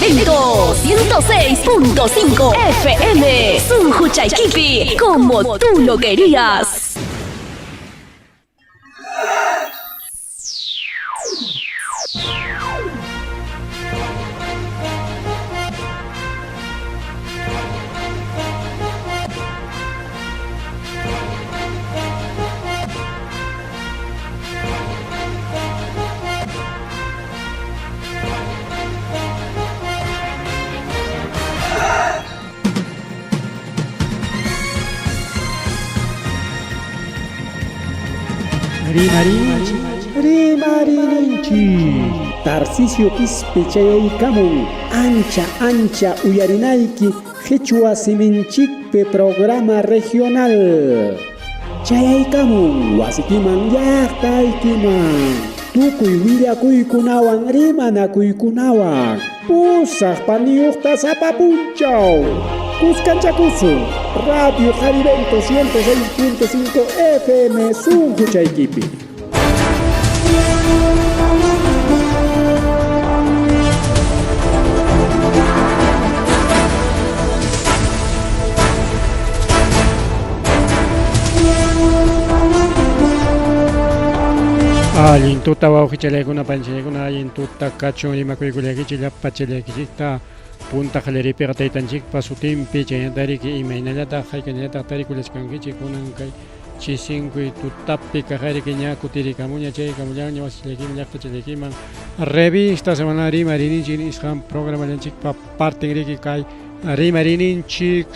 Evento 106.5 FM. Sunquchaykipi, como tú lo querías. Rimarinchik, rimarininchik. Tarcisio Quispe chayaykamun ancha ancha uyarinayki Qhichwa siminchikpi programa regional. Chayaykamun wasikiman llaqtaykiman. Tukuy willakuykunawan rimanakuykunawan. Pusaq paniyuqta sapa punchaw. Kuskanchakusun Radio Jarivento 106.5 FM sunquchaykipi. Allin tuta wawqichallaykuna panchallaykuna allin tuta kachun rimakuykullaykichik llapa challaykichikta punta qallariypiqa taytanchikpa sutinpi chaynallataq imaynallataq haykañallataq tarikullachkankichik kunan kay Chisinkuy tutapi kaqariki ña kutirikamuña chaykamullanña wasichallaykiman llaqtachallaykiman revista semanal rimarininchik nisqan programallanchikpa parten riki kay rimarininchik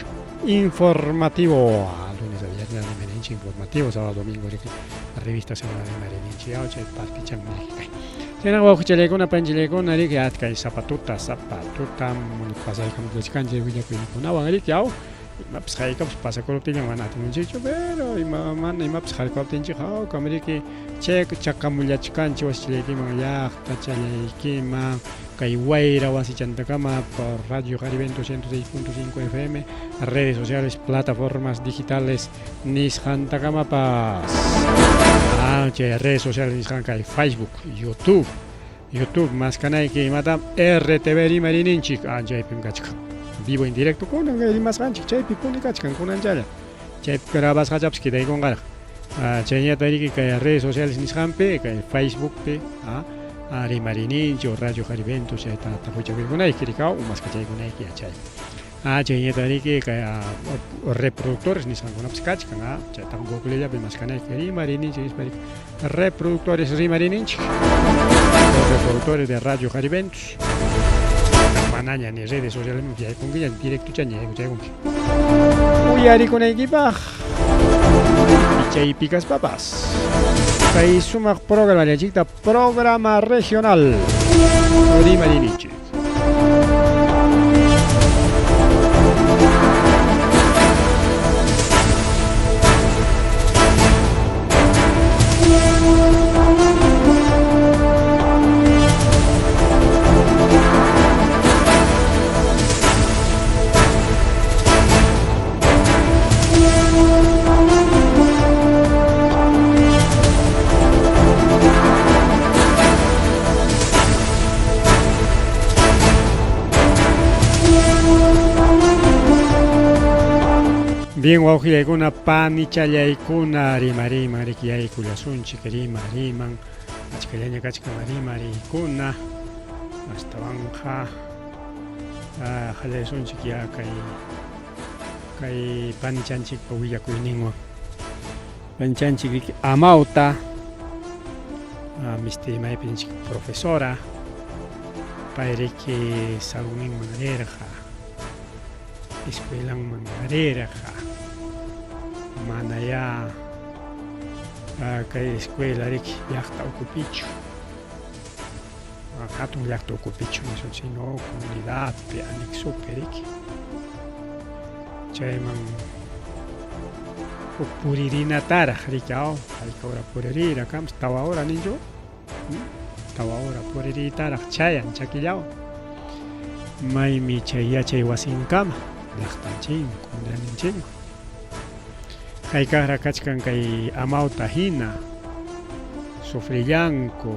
informativo lunes a viernes rimarininchik informativo sábado domingo riki revista semanal rimarininchik chay partechan riki kay chaynaqa wawqichallaykuna panchillaykuna riki kay sapa tuta sapa tuta pasaykamullachkanchik willakuykunawan riki aw imapas haykapas pasakuruptinña mana atimunchikchu pero ima mana imapas harkawaptinchik hawkam riki chay chakamullachkanchik wasichallaykiman llaqtachallaykiman kay wayra wasichantakama por Radio Jarivento 106.5 FM redes sociales plataformas digitales nisqantakamapas chay redes sociales nisqan kay Facebook YouTube YouTube maskanayki imata RTV rimarininchik chaypim kachkan vivo en directo kunan rimasqanchik chaypi puni kachkan kunanchalla chaypi grabasqachapas quedaykunqaraq chayñata riki kay redes sociales nisqanpi kay Facebookpi rimarininchik o Radio Jarivento chayta tapuchakuykunayki rikaw maskachaykunayki chaypi chayñata riki kay reproductores nisqankunapas kachkan chayta Googlellapi maskanayki rimarininchik nispa riki reproductores rimarininchik reproductores de Radio Jariventos manaña ni redes sociales yaykunkiña directochaña yaykuchaykunki uyarikunaykipaq chaypi kaspapas kay sumaq programallanchikta programa regional rimarininchik. Bien, wawqillaykuna, panichallaykuna, rimariman riki yaykullasunchik, rima riman, achkallaña kachkan rimariykuna, astawanqa qallaysunchik ya kay kay panichanchikpa willakuyninwan. Panichanchik riki amawta, misti maypi ninchik profesora, pay riki salunninman rirqa, escuelanman rirqa, manayá kay escuela riki llaqta ukupichu, hatun llaqta ukupichu nisun, sino comunidadpi, anexopi riki. Chayman huk puririnataraq riki aw, hayka hora puririra kanpas, tawa hora ninchu, tawa hora puririytaraq chayan chakillawan. Maymi chay yachay wasinkama llaqtanchinku, comunidadninchinku. Haykaqra kachkan kay amawta hina sufrillanku.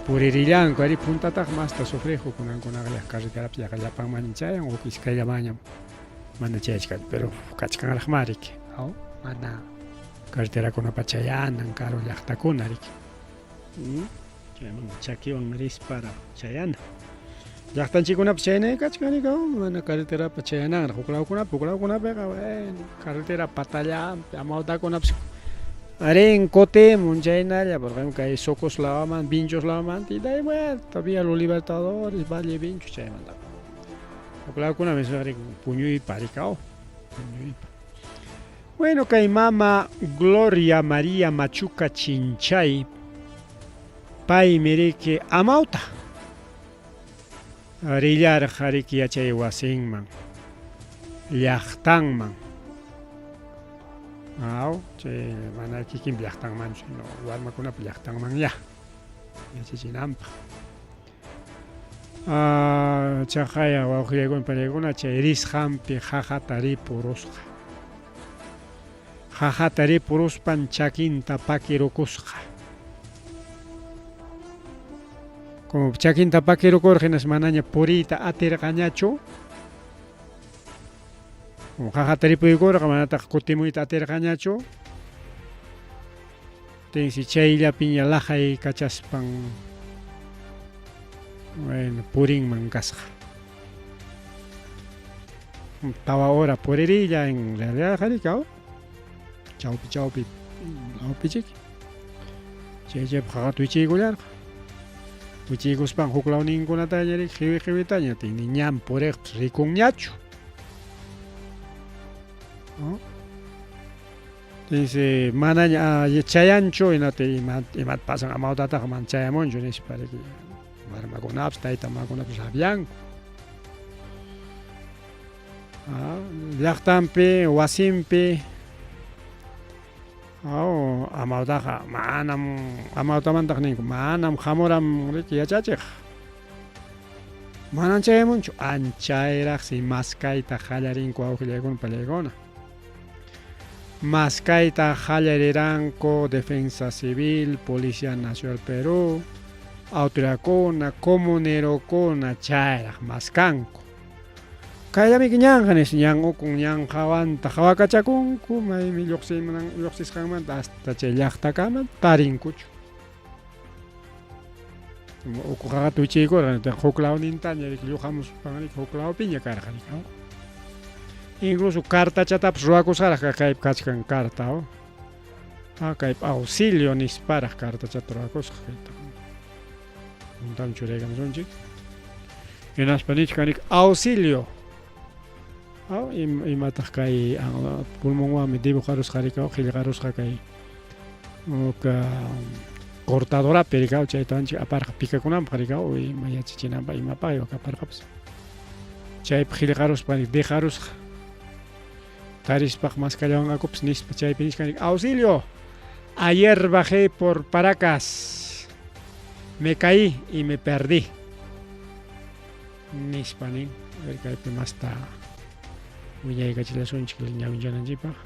Puririllanku arí puntataq masta sufriqku kunankunaqa llaq carreterapi yaqa llapanmanña chayan huk iskayllamanñam mana chayachkanchu pero kachkanraqmá riki aw mana carreterakunapa chayanan karu llaqtakuna riki chayman chakiwan risparaq chayana llaqtanchikkunapas chaynay kachkan riki mana carreterapa chayananraq huk lawkunapi huk lawkunapiqa bueno carretera patallanpi amawtakunapas rin kutimun chaynalla por ejemplo kay Socos lawaman Vinchos lawamanta ida y vuelta vía Los Libertadores Valle Vinchos chaymanta huk lawkunapis puñuypa rikaw puñuypa bueno kay mama Gloria María Machuca Chinchay paymi riki amawta Rillarqa riki yachay wasinman, llaqtanman. Aw, chay mana kikinpa llaqtanmanchu, sino warmakunapa llaqtanmanyá yachachinanpaq. Ah, chaqaya wawqillaykuna panillaykuna chay risqanpi qaqata ripurusqa. Qaqata ripuruspan chakinta pakirukusqa. Como chakinta pakirukurqa hinas manaña puriyta atirqañachu. Como qaqata ripuykurqa manataq kutimuyta atirqañachu. Tinsi chayllapiña laqaykachaspan bueno purinman kasqa. Tawa hora puririylla en realidad rikaw chawpi chawpi lawpichik. Chay chaypi qaqata wichiykullarqa. Wichiykuspan huk lawninkunataña rik qiwi qiwitaña tini ñan puriqpas rikunñachu. ¿No? Dice, manaña chayanchu, hinata ima imat pasan amawtataqa mana chayamunchu nispa riki warmakunapas tayta mamakunapas rabianku. Llaqtanpi, wasinpi aw amawtaqa manam amawtamantaq ninku manam hamuram riki yachachiq. Manam chayamunchu anchayraqsi maskayta qallarinku awqillaykuna pallaykuna. Maskayta qallariranku Defensa Civil, Policía Nacional Perú, autoridadkuna, comunerokuna chayraq maskanku. Kayllamiki ñanqa nis ñan ukun ñan hawanta hawakachakunku maymi lluqsiman lluqsisqanmanta hasta chay llaqtakama tarinkuchu. Uku qaqata wichiykurqa huk lawnintaña lluqamuspan huk lawpiña karqa. Incluso cartachatapas ruwakusqaraq kaypi kachkan carta. Ah, kaypi auxilio nisparaq cartachata ruwakusqa kayta. Puntam churaykamusunchik. Hinaspa nichkan auxilio. Aw, imataq kay pulmonwanmi dibujarusqa rikaw qillqarusqa kay uka cortadorapi rikaw chayta anchik aparqa pikakunanpaq rikaw ima yachachinanpaq imapaq aparqapas chaypi qillqaruspa dejarusqa tarispaq maskallawanqakupas nispa chaypi nichkan auxilio ayer bajé por Paracas me caí y me perdí nispa nin. A ver kaypi masta wiñaykachillasunchik ñawinchananchikpaq.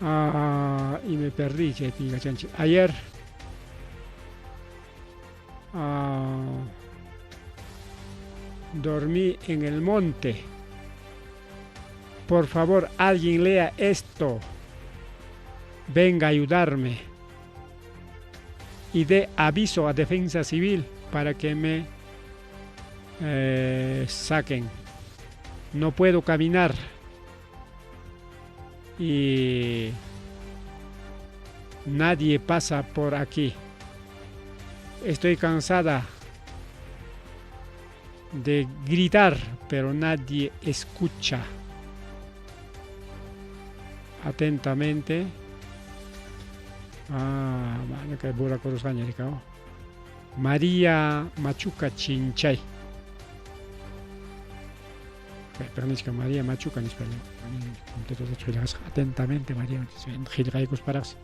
Ah, y me perdí chaypi kachanchik. Ayer dormí en el monte. Por favor, alguien lea esto. Venga a ayudarme. Y dé aviso a Defensa Civil para que me saquen. No puedo caminar. Y nadie pasa por aquí. Estoy cansada de gritar, pero nadie escucha. Atentamente. Ah, bueno, kay burakurusqaña rikaw. María Machuca Chinchay. Kaypiqa nichkan María Machuca nispa atentamente María qillqaykusparaqsi.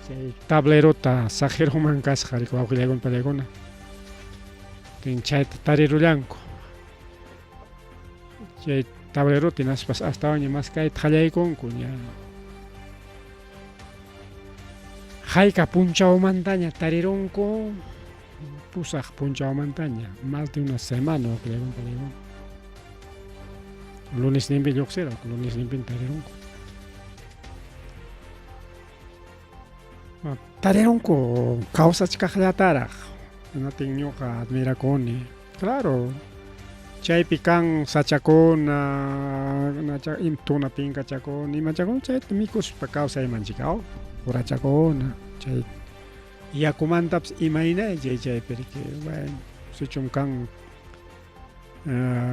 Chay tablerota saqirunman kasqa riki wawqillaykuna pallaykuna. Chayta tarirullanku. Chay tablerota hinaspas astawanña maskayta qallaykunku ña. Hayka punchawmantaña tarirunku? Pusaq punchawmantaña, más de una semana wawqillaykuna. Lunesninpi lluqsirqa, lunesninpin tarirunku. Tarirunku kawsachkaqllataraq. Hinaptin ñuqa admirakuni. Claro, chaypi kan sachakuna, tuna pinkachakuna, imachakuna chayta mikuspa kawsaymanchik aw, qurachakuna, chay yakumantapas imayna chay chaypi riki, bueno, sichum kan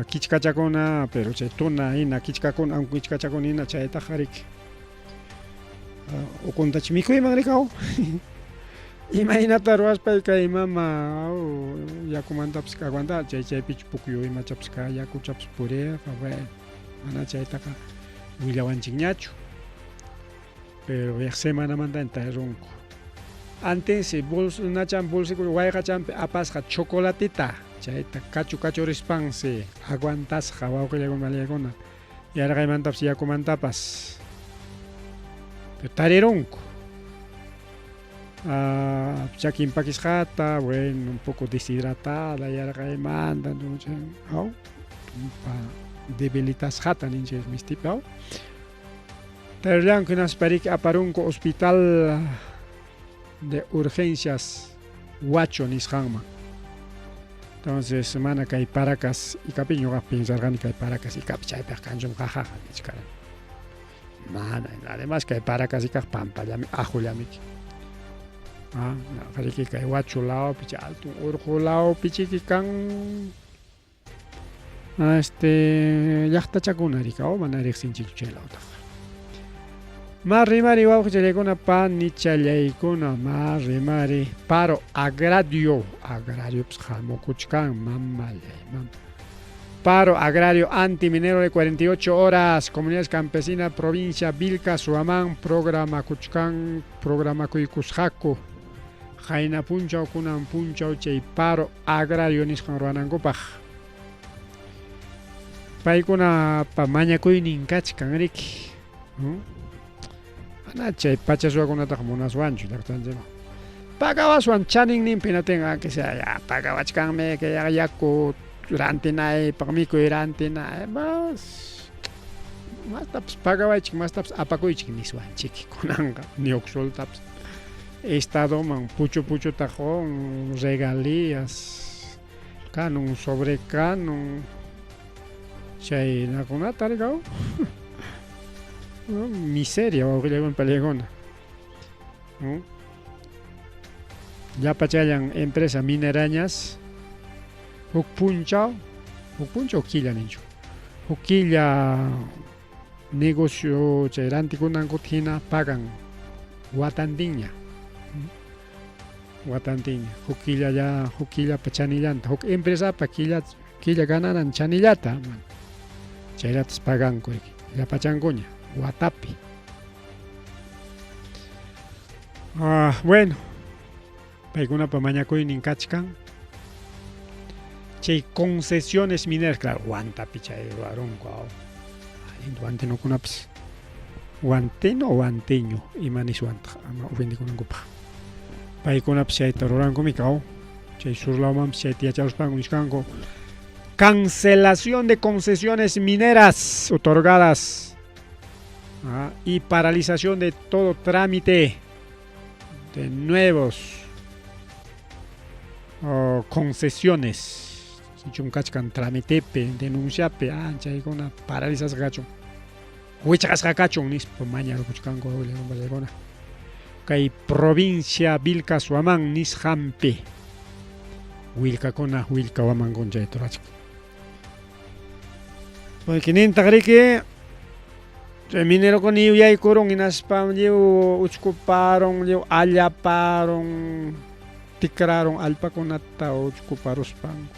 kichkachakuna, pero chay tuna hina kichkakuna, aunque kichkachakuna hina chaytaqa riki ukuntachu mikuyman riki aw. Imaynata ruwaspay kay mama yakumantapas aguanta chay chaypichu pukyu imachapas ka yakuchapas puriqa, bueno, mana chaytaqa willawanchikñachu. Pero yaq semanamanta tarirunku. Antensi nachan bolsiku wayqachanpi apasqa chocolatita chayta kachu kachu rispansi aguantasqa wawqillaykuna panillaykuna yarqaymantapas yakumantapas. Pero tarirunku. Chakin pakisqata, bueno, un poco deshidratada yarqaymanta, entonces, aw, tumpa debilitasqata ninchik mistipi, aw. Tarirllanku hinaspa riki aparunku hospital de urgencias Huacho nisqanman. Entonces mana kay Paracas Icapi ñuqa pensarqani kay Paracas Icapi chaypiq kanchum qajaqa nichkarani. Mana, además kay Paracas Icaq pampallami ajullamiki. Ah, riki kay Huacho lawpi chay altun urqu lawpi chiki kan este llaqtachakuna riki aw mana riqsinchikchu chay lawtaqa. Ma rimari wawqichallaykuna panichallaykuna ma rimari paro agrario agrariopas hamukuchkan mamallay mama. Paro agrario antiminero de 48 horas comunidades campesinas provincia Vilca Suamán programakuchkan programakuykusqaku qayna punchaw kunan punchaw chay paro agrario nisqan ruwanankupaq. Paykunapa mañakuynin kachkan riki. Mana chay pacha ruwakunataqa munaswanchu llaqtanchikman. Pagawaswan chaninninpi hinatinqa que sea ya pagawachkanmi que ya yaku rantinaypaq mikuy rantinay mas mastapas pagawaychik mastapas apakuychik niswanchik kunanqa nioxoltapas estadoman puchu puchuta qun regalías canon sobre canon chaynakunata rikaw miseria wawqillaykuna panillaykuna llapachallan empresa minerañas huk punchaw huk punchaw killa ninchu huk killa negocio chay rantikunankuta hina pagan watantinña watantinña huk killalla huk killapa chanillanta huk empresapa killa killa gananan chanillata chayllatas paganku riki llapachankuña watapi. Ah, bueno, paykunapa mañakuynin kachkan chay concesiones mineras, claro, Huantapi chay ruwarunku aw. Allinta huantinokunapas huantino o huantiño ima niswantaq ama ofendikunankupaq. Paykunapas chayta rurankumi aw. Chay sur lawmanpas chayta yacharuspanku nichkanku cancelación de concesiones mineras otorgadas y paralización de todo trámite de nuevos concesiones. Sichum kachkan tramitepi, denunciapi, chaykuna paralizasqa kachun, wichqasqa kachun nispa mañarukuchkanku chaykuna. Kay provincia Vilcashuamán nisqanpi willkakuna willkawamankuna chayta rurachkan. Porque nintaq riki chay minerokuna lliw yaykurun hinaspa lliw uchkuparun, lliw allaparun, tikrarun allpakunata uchkuparuspanku.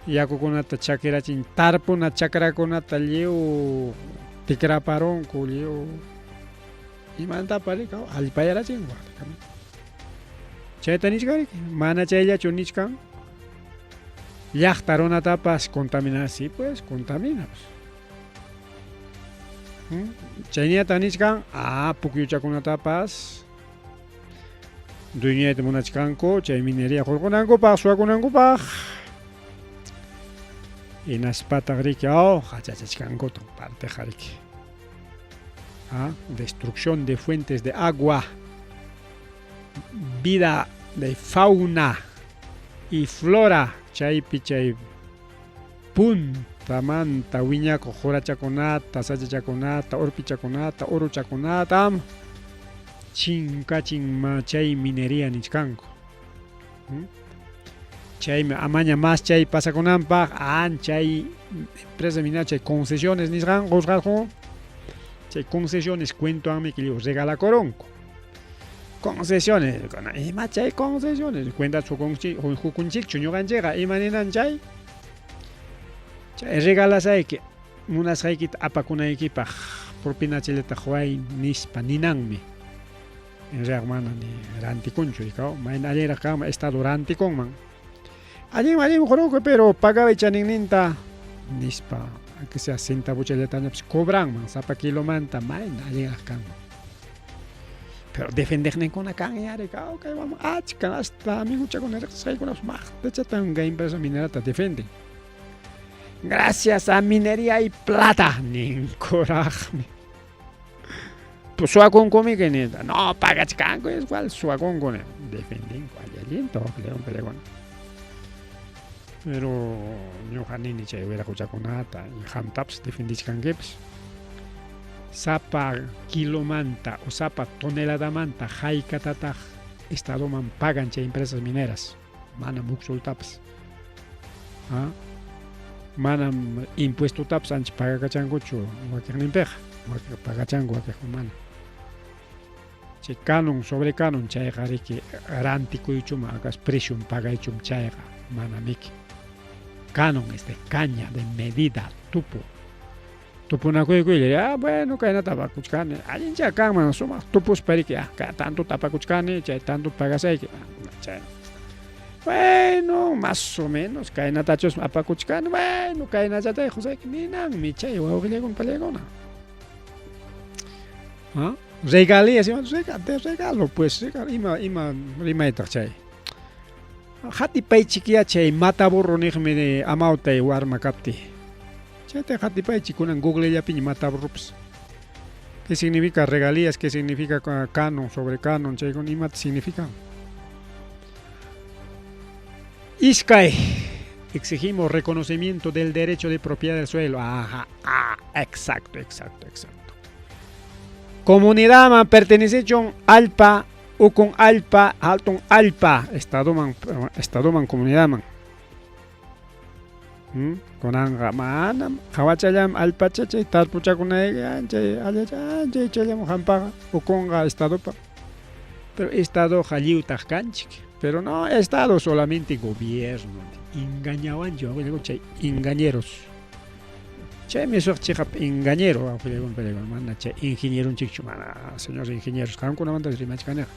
Yakukunata chakirachin, tarpuna chakrakunata lliw tikraparunku, lliw imantapa riki allpayarachin. Chayta nichkan riki, mana chayllachu nichkan llaqta runatapas contamina, sí pues contamina pues. Chayñata nichkan, pukyuchakunatapas Dueñayta munachkanku chay minería hurqunankupaq, suwakunankupaq. Hinaspataq riki aw hachachachkankutaq parteqa riki. Ah, destrucción de fuentes de agua, vida de fauna y flora chaypi chay puntamanta wiñakuq qurachakunata, sachachakunata, urpichakunata, uruchakunatam chinkachin chay minería nichkanku. Hmm? Chaymi amaña más chay pasakunanpaq anchay empresa minera chay concesiones nisqan qusqanku chay concesiones cuentoanmi lliw regalakurunku. Concesiones, ima chay concesiones cuenta hukunchikchu ñuqanchikqa ima ninan chay? Chay regalasayki munasqaykita apakunaykipaq propinachallata quway nispa ninanmi. Enreaq mana ni rantikunchu ikaw mayna allinraq kanman estado rantikunman. Allinmi allinmi qurunku pero pagaway chaninninta nispa aunque sea centavochallatañapas cobranman sapa kilomanta mayna allinraq kanman. Pero defendeqninkuna kan yari kaw kaywanman achka hasta amiguchakuna riqsisqaykunapas maqtachatan kay empresa minerata defenden. Gracias a minería hay plata ninkuraqmi. Suwakunkumiki nita. No, pagachkanku igual suwakunku ni. Defendinku allinta león pelegón. Pero ñuqa nini chay wiraquchakunata y qamtapas defendichkankipas. Sapa kilomanta o sapa toneladamanta haykatataq estadoman pagan chay empresas mineras. Manam huk soltapas. ¿Ah? Manam impuestotapas ancha pagakachankuchu wakiqninpiqa. Wakiq pagachanku, wakiq mana. Chay canon sobre canon chayqa riki rantikuychuma akas precion pagaychum chayqa mana miki. Canon este caña de medida, tupu. Tupunakuykuy, ah, bueno, kaynata apakuchkani. Allincha kanman sumaq tupuspa riki, ah, tanto tapakuchkani, chay tanto pagasayki. Ah, chay. Bueno, más o menos, kaynatachus apakuchkani, bueno, kaynachatay qusayki ninanmi chay wawqillaykuna pallaykuna. ¿Ah? Regalías, de regalo, pues, ima, ima rimaytaq chay. Hatipaychikyá chay mataburro niqmi amawtay warma kaptiy. Chayta hatipaychik kunan Googlellapiña mataburropas. ¿Qué significa regalías? ¿Qué significa canon sobre canon? Chaykuna imata significan? Iskay. Exigimos reconocimiento del derecho de propiedad del suelo. Ajá, ah, exacto, exacto, exacto. Comunidadman pertenecechun allpa, ukun allpa, hatun allpa, estadoman, estadoman comunidadman. ¿Mm? Kunanqa manam qawachallam allpacha chay tarpuchakunayki anchay anchay challam hampaqa ukunqa estadopa. Pero estadoqa lliwtaq kanchik. Pero no, estado solamente gobierno. Engañawanchik chay engañeros. Chaymi suq chiqap engañero mana chay ingenieronchikchu mana señores ingenieros qamkunamanta rimachkaniqa.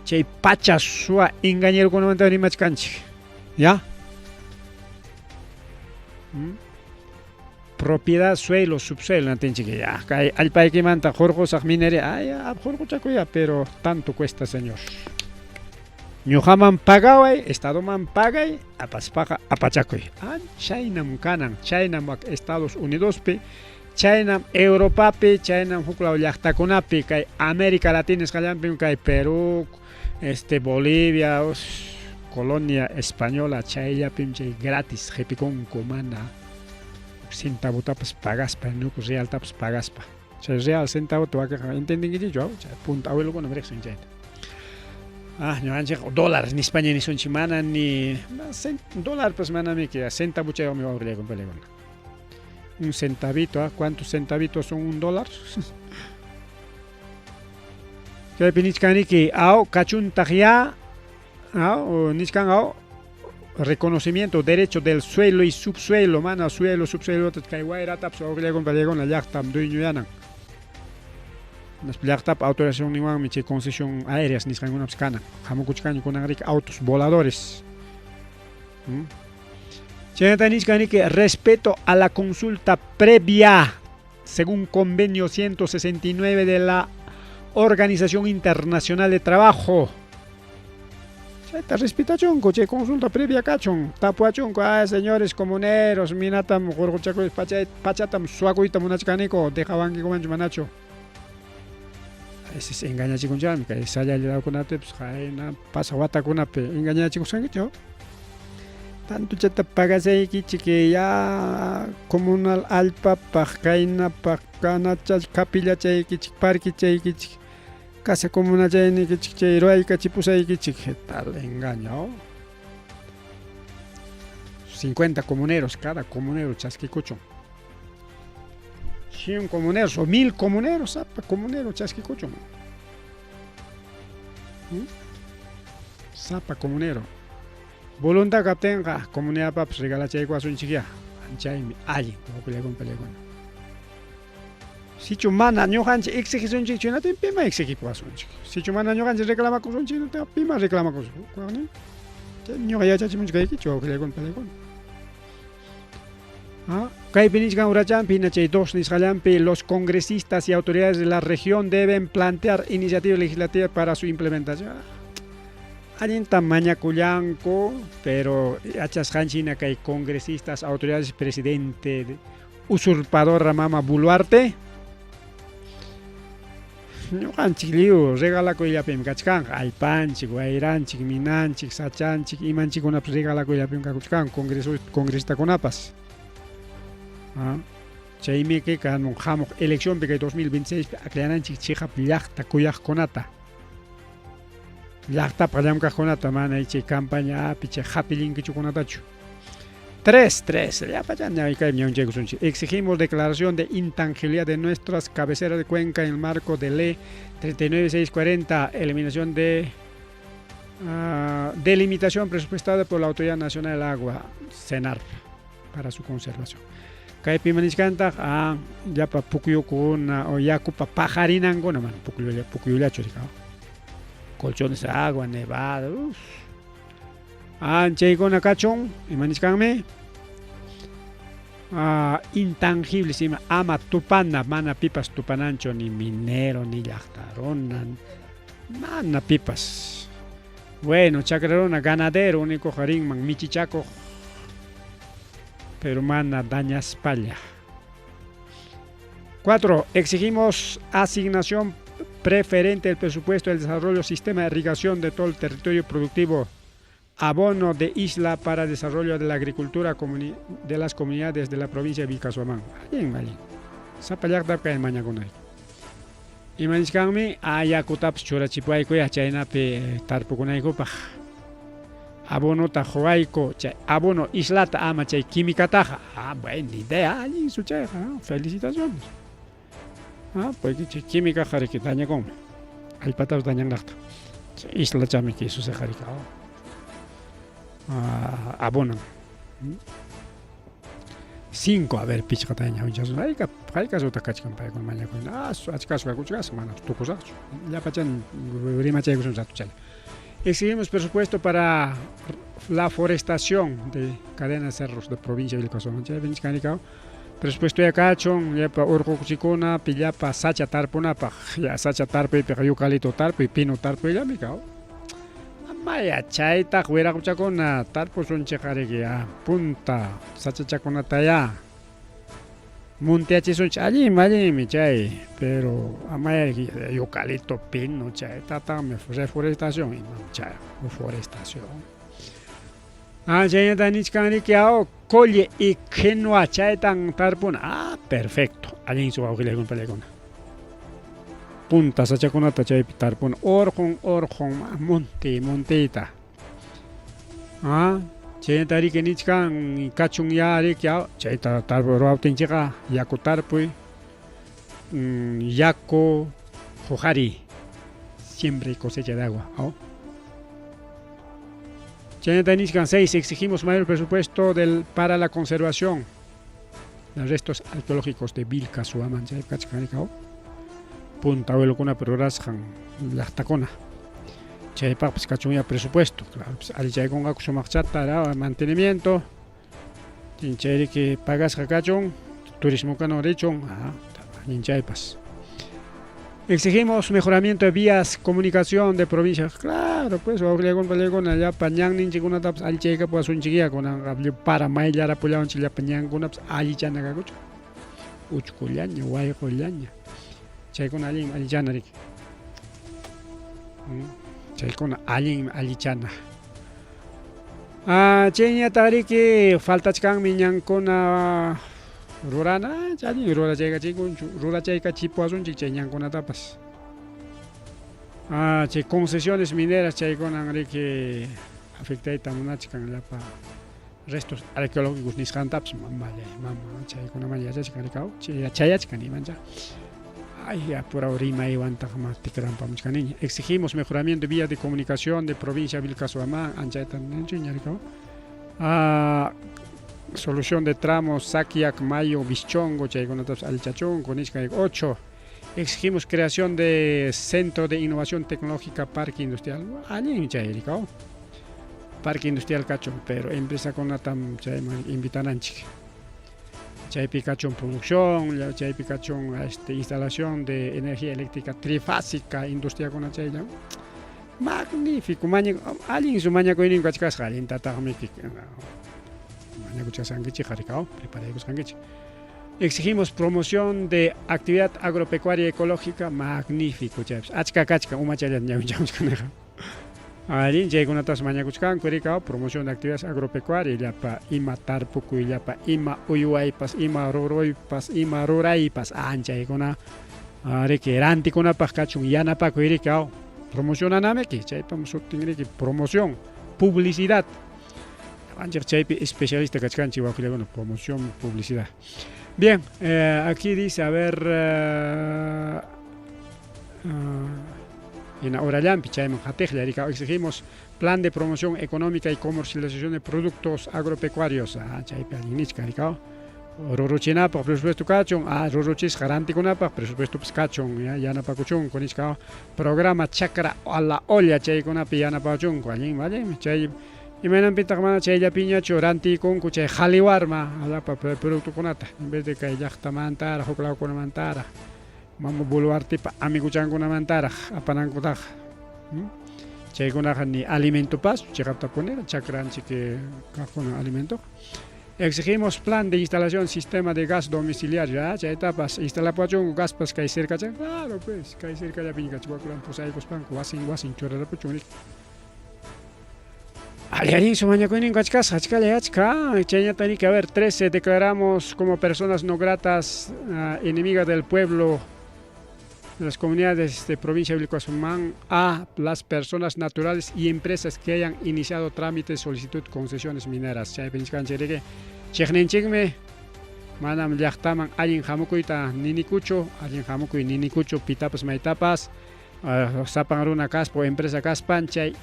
Chay pacha suwa engañerokunamanta rimachkanchik. ¿Ya? ¿Mm? Propiedad, suelo, subsuelo, natinchik ya. Kay allpaykimanta hurqusaq minería, ay, hurquchakuya, pero tanto cuesta, señor. Ñuqaman pagaway, estadoman pagay, apaspaqa apachakuy. Ah, chaynam kanan, chaynam Estados Unidospi, chaynam Europapi, chaynam huklaw llaqtakunapi, kay América Latina nisqallanpim kay Perú, este Bolivia, colonia española, chayllapim chay gratis qipikunku mana centavotapas pagaspa, nuku realtapas pagaspa. Chay real centavota wakinqa entendinkichikchu, chay punta abuelokuna riqsin chayta. Ah, ñuqanchik dólar nispaña nisunchik mana ni dólar pues manamiki centavochaywanmi wawqillaykuna palaykuna. Un centavito, ¿ah? ¿Cuántos centavitos son un dólar? Chaypi nichkaniki aw kachuntaq ya aw nichkan aw reconocimiento derecho del suelo y subsuelo mana suelo subsuelo kay wayratapas wawqillaykuna palaykuna llaqtam dueñoyanan. Llaqtapa autorizacionninwanmi chay concesión aéreas nisqankunapas kanan. Hamukuchkanña kunan riki autos voladores. ¿Mm? Chaynata nichkaniki respeto a la consulta previa según convenio 169 de la Organización Internacional de Trabajo. Chayta respetachunku, chay consulta previa kachun, tapuachunku, ay señores comuneros, minatam qurquchakuy pachatam suwakuyta munachkaniku, dejawankikumanchu manachu. A veces engañachikunchikmi kay sallallawkunapipis qayna pasaq watakunapi engañachikusqankichu. Tanto chayta pagasaykichik ya comunal allpapaq kaynapaq kanacha capillachaykichik parquechaykichik casa comunachaynikichik chay ruwaykachipusaykichik tal engaño. 50 comuneros cada comunero chaskikuchun. 100 comuneros o 1000 comuneros sapa comunero chaskikuchun. Sapa comunero. Voluntad kaptinqa comunidadpapas regalachaykuwasunchikyá. Chaymi allin wawqillakuna pallakuna. Sichu mana ñuqanchik exigisunchikchu hinaptin pima exigipuwasunchik. Sichu mana ñuqanchik reclamakusunchik hinaptin pima reclamakusun. Chaymi ñuqa yachachimunchikaykichu wawqillakuna pallakuna. Kaypi nichkan urachampi hina chay dos nisqallanpi los congresistas y autoridades de la región deben plantear iniciativa legislativa para su implementación. Allintam mañakullanku, pero yachasqanchik hina kay congresistas, autoridades, presidente usurpadora mama Boluarte ñuqanchik lliw regalakuyllapim kachkanqa allpanchik, wayranchik, minanchik, sachanchik, imanchikkunapas regalakuyllapim kakuchkan congreso congresistakunapas. Chaymi kanan hamuq eleccionpi kay 2026 pi akllananchik chiqap llaqta kuyaqkunata. Llaqtapaq llamkaqkunata mana chay campañapi chay hapillinkichukunatachu. 3, 3, llapallan kaymi ñawinchaykusunchik. Exigimos declaración de intangibilidad de nuestras cabeceras de cuenca en el marco de ley 39640, eliminación de delimitación presupuestada por la Autoridad Nacional del Agua, CENAR, para su conservación. Kaypi manichkantaq llapa pukyukuna o yakupa pajarinankuna mana pukyullachu colchones de agua, nevada, uf. Chaykuna kachun, imanichkanmi intangibles ima ama tupana, mana pipas tupananchu ni minero ni llaqta runa, mana pipas. Bueno, chakraruna ganadero único rinman michichakuq, pero mana dañaspalla. 4. Exigimos asignación preferente del presupuesto del desarrollo sistema de irrigación de todo el territorio productivo, abono de isla para desarrollo de la agricultura de las comunidades de la provincia de Vilcashuamán. Allin, allin. Sapa llaqtapi kay mañakunay. Imanichkanmi ayakutapas churachipuwaykuya chaynapi tarpukunaykupaq. Abonota quwayku chay abono islata ama chay químicataqa. Buena idea, allin su chayqa, felicitaciones. Porque chay químicaqa riki dañakunmi. Allpatapas dañanlaqta. Chay islachami suceqa riki. Abonan. 5, a ver, pichqata ñawinchasun. Hayka haykasutaq kachkan paykuna mañakuyna. Achkasu kakuchkasqa mana tukusaqchu. Llapachan rimachaykusun ratuchalla. Exigimos presupuesto para la forestación de cadena de cerros de provincia de Vilcashuamán. Chaypi nichkanikao. Presupuesto ya kachun, llapa urquchikuna, llapa sacha tarpunapaq. Ya sacha tarpuypiqa eucalipto tarpuy, pino tarpuyllami kao. Amaya chaytaq wiraquchakuna tarpusunchik ya punta sachachakunata ya muntiachisunchik allinmi allinmi chay, pero amaya eucalipto, pino chaytataqmi reforestación imam chay forestación. Chaynata nichkan riki colle y quinoa chaytan tarpuna. Perfecto. Allin su wawqillaykuna pallaykuna. Punta sachakunata chaypi tarpuna. Urqun urqun monte monteyta. Chaynata riki nichkan kachun ya riki chayta ruwaptinchikqa yaku tarpuy, yaku huqariy, siembra y cosecha de agua. Chaynata nichkan 6, exigimos mayor presupuesto para la conservación de restos arqueológicos de Vilcashuamán. Chay kachkan punta abuelokuna rurasqan llaqtakuna. Chaypaqpas kachun ya presupuesto, claro, pues allichaykunqaku sumaqchata mantenimiento, chayriki pagasqa kachun, turismo richun, allin chaypas. Exigimos mejoramiento de vías, comunicación de provincia. Claro, pues, wawqillaykuna pallaykuna llapa ñanninchikkunatapas allichaykapuwasunchikyá kunanqa para mayllarapullanchik llapa ñankunapas allichana kakuchun. Uchkullaña, wayqullaña. Chaykuna allinmi allichana riki. Chaykuna allinmi allichana. Ah, chayñataq riki faltachkanmi ñankuna rurana, allin rurachaykachikunchu, rurachaykachipuwasunchik chay ñankunatapas. Ah, chay concesiones mineras chaykunan riki afectayta munachkan llapa restos arqueológicos nisqantapas mamallay mama chaykunaman yachachkan rikaw chayachkan imancha. Ay, apurao rimaywantaq ma tikrampamuchkaniña. Exigimos mejoramiento de vías de comunicación de provincia Vilcashuamán, anchayta ninchuña rikaw. Ah, solución de tramos Saquiac, Mayo, Bichongo, chaykunatapas allichachunku nichkan 8. Exigimos creación de Centro de Innovación Tecnológica Parque Industrial. Allin chay rikaw. Parque Industrial kachun, pero empresakunatam chayman invitananchik. Chaypi kachun producción, chaypi kachun instalación de energía eléctrica trifásica, industriakuna chaylla. Magnífico, maña, allin su mañakuynin kachkasqa, allintataqmi mañakuchkasqankichik rikaw, preparaykusqankichik. Exigimos promoción de actividad agropecuaria ecológica, magnífico, chaypas. Achka kachka, umachallata ñawinchamuchkaniqa. Allin chaykunatas mañakuchkanku rikaw, promoción de actividades agropecuarias, llapa ima tarpukuy, llapa ima uywaypas, ima ruruypas, ima ruraypas, anchaykuna riki rantikunapaq kachun yanapakuy rikaw, promocionanamiki, chaypam sutin riki promoción, publicidad. Anchaq chaypi especialista kachkanchik wawqillakuna, promoción, publicidad. Bien, aquí dice, a ver, hina horallampi chayman qatiqlla rikaw, exigimos plan de promoción económica y comercialización de productos agropecuarios. Ah, chaypi allin nichkan rikaw. Ruruchinapaq presupuesto kachun, ah, ruruchisqa rantikunapaq presupuestopas kachun, ya, yanapakuchunku nichka. Programa Chacra a la olla chaykunapi yanapachunku, allin, allinmi chay. Imaynanpitaq mana chayllapiñachu rantikunku chay qhaliwarma llapa productokunata, en vez de kay llaqtamantaraq, huk lawkunamantaraq, mama Boluartepa amiguchankunamantaraq apanankutaqa. Chaykunaqa ni alimentopas, chiqaptapuniqa chakranchik kaqkuna alimentoqa. Exigimos plan de instalación sistema de gas domiciliario, ah, chaytapas instalapuachunku gaspas kay cercachan, claro pues, kay cercallapiña kachwakulan pusaykuspanku wasin wasin churarapuchun riki. Allin su mañakuynin kachkasqa, achkalla achka. Chayñata riki, a ver, 13, declaramos como personas no gratas, enemigas del pueblo de las comunidades de provincia de Vilcashuamán a las personas naturales y empresas que hayan iniciado trámites, solicitud, concesiones mineras. Chaypi nichkanchik riki, chiqninchikmi, manam llaqtaman allin hamukuyta ninikuchu, allin hamukuy ninikuchu, pitapas maytapas, sapan runa kaspa o empresa kaspan chay,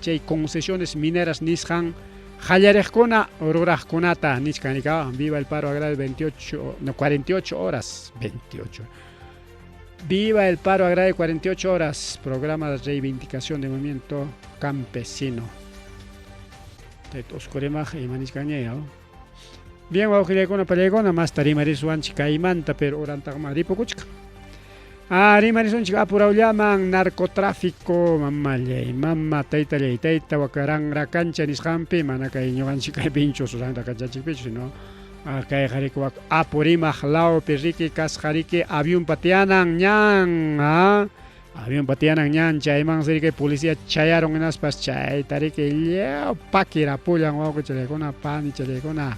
chay concesiones mineras nisqan qallariqkuna ruraqkunata nichkan rika. Viva el paro agrario 28, no, 48 horas, 28. Viva el paro agrario 48 horas, programa de reivindicación de movimiento campesino. Oscurimaq imanichkanña. Bien, wawqillaykuna pallaykuna, masta rimarisuwanchik kaymanta, pero urantaqma ripukuchkan. Ah, rimarisunchik apurawllaman narcotráfico, mamallay, mama, taytallay, tayta wakaranra kancha nisqanpi, mana kay ñuqanchik kay pinchos ranra kanchanchikpichu, sino kay riki wak Apurímac lawpi riki kasqa riki avionpa tiyanan ñan, avionpa tiyanan ñan, chaymansi riki policía chayarun hinaspas chayta riki lliw pakirapullan wawqichallaykuna, panichallaykuna.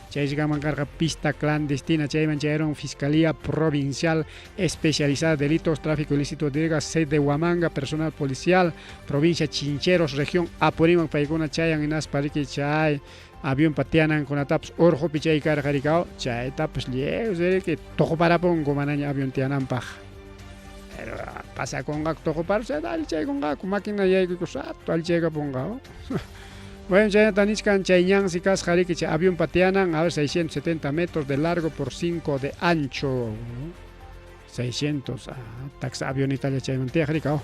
Chaysi kanman karqa pista clandestina, chayman chayarun Fiscalía Provincial Especializada de Delitos, Tráfico Ilícito de Drogas, sede de Huamanga, personal policial, provincia Chincheros, región Apurímac, paykuna chayan hinaspa riki chay avionpa tiyanankunatapas urqupi chay karqa rikaw, chaytapas lliw riki tuqparapunku manaña avión tiyananpaq. Pero pasakunqaku tuqparusqa allichaykunqaku, máquina yaykuykus rato allichaykapunqa. Bueno, chaynata nichkan chay ñansi kasqa riki chay avionpa tiyanan, a ver, 670 metros de largo por 5 de ancho. 600, taxa avionitalla chayman tiyaq rikaw.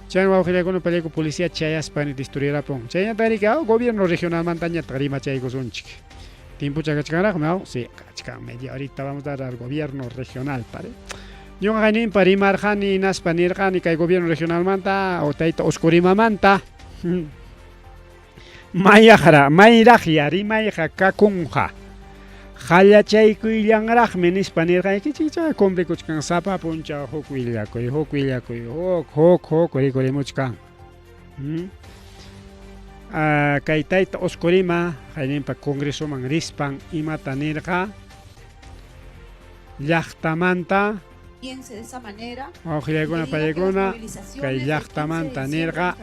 Chay wawqillaykuna pallayku policía chayaspa destruirapun. Chaynata riki, gobierno regionalmantañataq rimachaykusunchik. Tiempocha kachkanraqmi, aw? Sí, kachkan media horita vamos a dar al gobierno regional, pare. Ñuqa kayninpa rimarqani hinaspa nirqani kay gobierno regionalmanta o tayta Oscorimamanta mayaqra mayraqya rimayqa kakunqa qallachaykuyllanraqmi nispa nirqaykichik chay cumplikuchkan sapa punchaw huk willakuy huk willakuy huk huk huk rikurimuchkan. Kay tayta Oscorima qayninpa congresoman rispan imata nirqa llaqtamanta Piense de esa manera. Wawqillaykuna paykuna kay llaqtamanta nirqa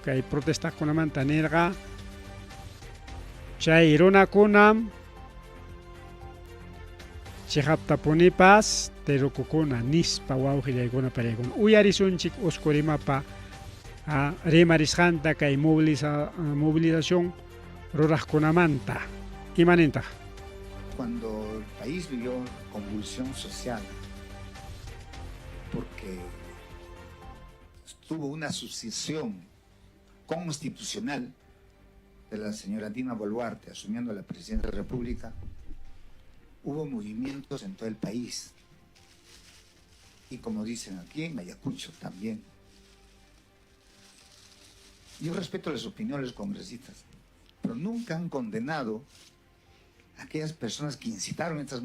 kay protestaqkunamanta nirqa chay runakunam chiqaptapunipas terukukuna nispa wawqillaykuna paykuna uyarisunchik Oscorimapa rimarisqanta kay movilización ruraqkunamanta imanintaq. Cuando el país vivió convulsión social, porque tuvo una sucesión constitucional de la señora Dina Boluarte asumiendo la presidencia de la República, hubo movimientos en todo el país. Y como dicen aquí, en Ayacucho también. Yo respeto las opiniones de los congresistas, pero nunca han condenado a aquellas personas que incitaron estos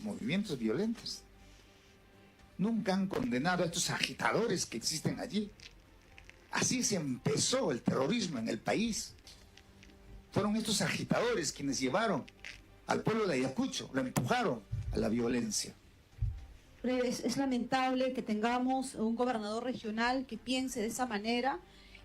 movimientos violentos. Nunca han condenado a estos agitadores que existen allí. Así se empezó el terrorismo en el país. Fueron estos agitadores quienes llevaron al pueblo de Ayacucho, lo empujaron a la violencia. Es lamentable que tengamos un gobernador regional que piense de esa manera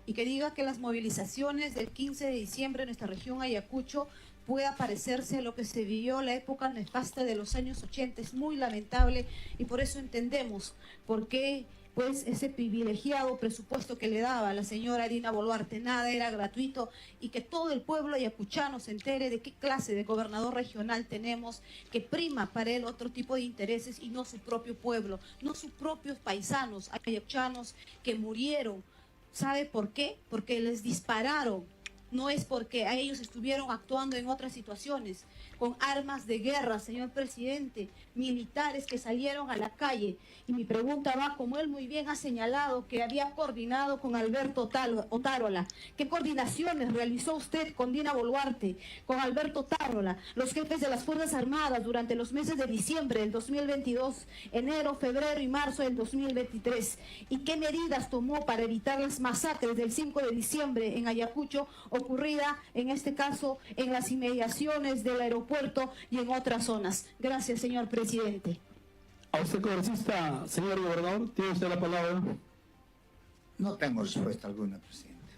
y que diga que las movilizaciones del 15 de diciembre en nuestra región Ayacucho pueda parecerse a lo que se vivió la época nefasta de los años 80. Es muy lamentable y por eso entendemos por qué pues ese privilegiado presupuesto que le daba la señora Dina Boluarte, nada era gratuito, y que todo el pueblo ayacuchano se entere de qué clase de gobernador regional tenemos, que prima para él otro tipo de intereses y no su propio pueblo, no sus propios paisanos ayacuchanos que murieron. ¿Sabe por qué? Porque les dispararon. No es porque a ellos estuvieron actuando en otras situaciones, con armas de guerra, señor presidente, militares que salieron a la calle. Y mi pregunta va, como él muy bien ha señalado, que había coordinado con Alberto Otárola. ¿Qué coordinaciones realizó usted con Dina Boluarte, con Alberto Otárola, los jefes de las Fuerzas Armadas durante los meses de diciembre del 2022, enero, febrero y marzo del 2023? ¿Y qué medidas tomó para evitar las masacres del 5 de diciembre en Ayacucho, ocurrida en este caso en las inmediaciones del aeropuerto y en otras zonas? Gracias, señor presidente. A usted, congresista, señor gobernador, tiene usted la palabra. No tengo respuesta alguna, presidente.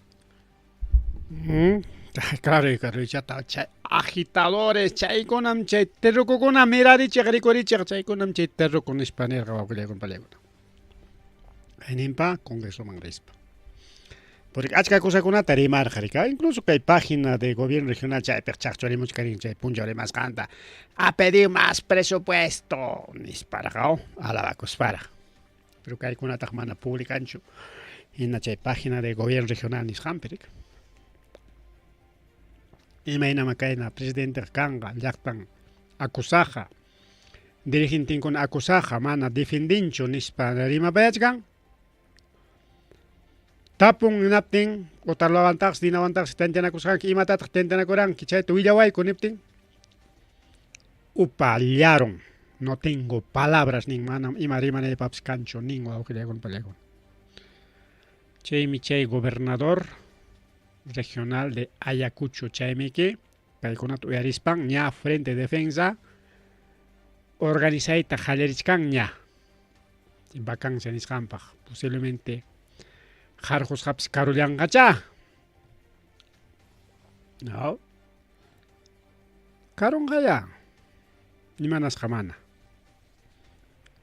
Claro, claro, ya está. Chay, agitadores, chaykunam chay terrukukuna mirarichiq rikurichiq chaykunam chay terruku nispa nirqa wawqillaykuna pallaykuna. Ayninpa congresoman rispa. Porque achka kusakunata rimarqa rika, incluso kay página de gobierno regional chaypiq chaqchurimuchkarin chay punchaw rimasqanta. A pedir más presupuesto nisparqa, alabakusparaq. Pero kaykunataq mana publicanchu. Hina chay página de gobierno regional nisqanpi rika. Imaynama kayna presidente kanqa llaqtan acusaqa dirigentinkuna acusaqa mana defendinchu nispa rimapayachkan. Tapun hinaptin Otarlawantaqsi Dinawantaqsi tantanakusqanki imatataq tantanakuranki chayta willawayku niptin upallaron. No tengo palabras nin manam ima rimanaypapis kanchu nin wawqillaykuna pallaykuna. Chaymi chay gobernador regional de Ayacucho chaymiki paykunata uyarispan ña frente defensa organizayta qallarichkan ña vacancia nisqanpaq posiblemente qarqusqapis karullanqachá. No. Karunqaya. Imanasqa mana.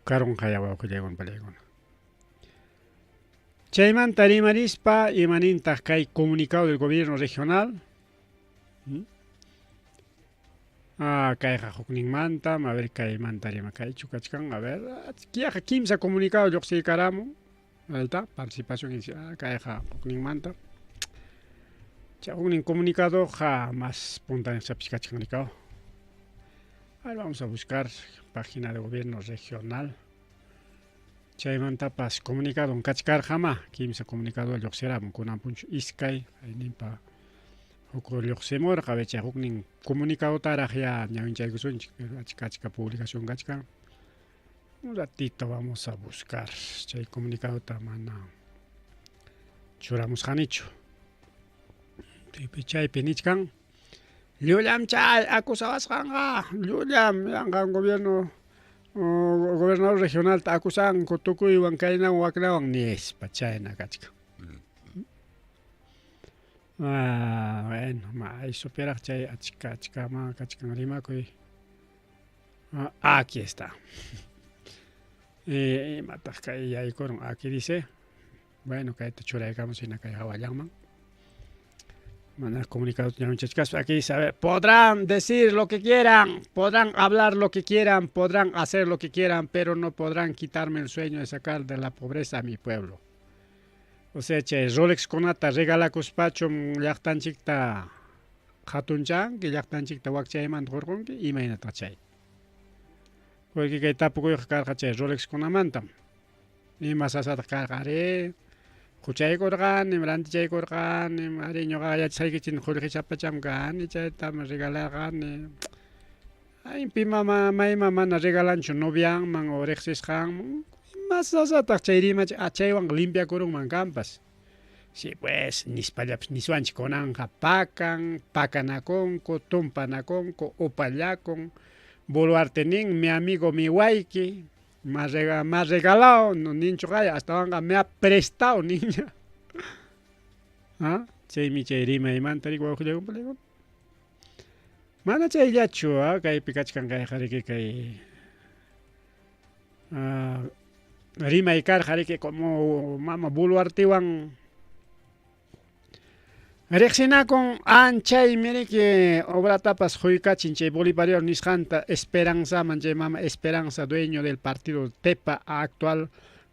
Karunqaya wawqillaykuna pallaykuna. Chaymanta rimarispa imanintaq kay comunicado del gobierno regional. Ah, kayqa hukninmanta, a ver kaymanta rima kaychu kachkan, a ver, kiyaqa kimsa comunicado lluqsiykaramun. Ahí está, participación kayqa hukninmanta. Chay huknin comunicado ja más punta kachkan rikao. A ver, vamos a buscar página de gobierno regional. Chaymantapas comunicadon kachkarqamá, kimsa comunicado lluqsiramun kunan punchu iskay ayninpa huk lluqsimurqa, chay huknin comunicadotaraq ya ñawinchaykusunchik, pero achka achka publicación kachkan. Un ratito vamos a buscar chay comunicadota mana churamusqanichu. Chaypi nichkan Llullam chay acusawasqanqa, llullam yanqan gobierno gobernador regionalta acusanku tukuywan kaynawan waknawan nispa chayna kachkan. Ah, bueno, maysupiraq chay achka achka kachkan rimakuy. Ah, aquí está. Eh, imataq kay yaykurun? Aquí dice. Bueno, kayta churaykamus hina kay hawallanman. Mana comunicado ñawinchachkaspa aquí dice, a ver, podrán decir lo que quieran, podrán hablar lo que quieran, podrán hacer lo que quieran, pero no podrán quitarme el sueño de sacar de la pobreza a mi pueblo. O sea, chay Rolex kunata regalakuspachum llaqtanchikta hatunchanki, llaqtanchikta wakchaymanta hurqunki, imaynataq chay? Porque kay tapukuyqa karqa chay Rolex kunamantam. Ima sasataq karqa arí? Huchaykurqanim, rantichaykurqanim, arí ñuqaqa yachasqaykichik qullqichapacham kani, chaytam regalarqani. Ay, pima mayman mana regalanchu novianman o riqsisqanman. Ima sasataq chay rimach chaywanqa limpiakurunman kanpas. Sí pues, nispallapas niswanchik kunanqa pakan, pakanakunku, tumpanakunku, upallakun. Boluarte nin, mi amigo mi wayki, Me ha regalado, no ninchu qaya, astawanqa me ha prestado niña. ¿Ah? Chaymi chay rimaymanta riki wawqillayku Mana chayllachu, ah, kaypi kachkan kayqa riki kay ah, rimay karqa riki como mama Boluartewan Riqsinakun anchaymi riki obratapas quykachin chay bolivariano nisqanta Esperanzaman chay mama Esperanza dueño del partido Tepa actual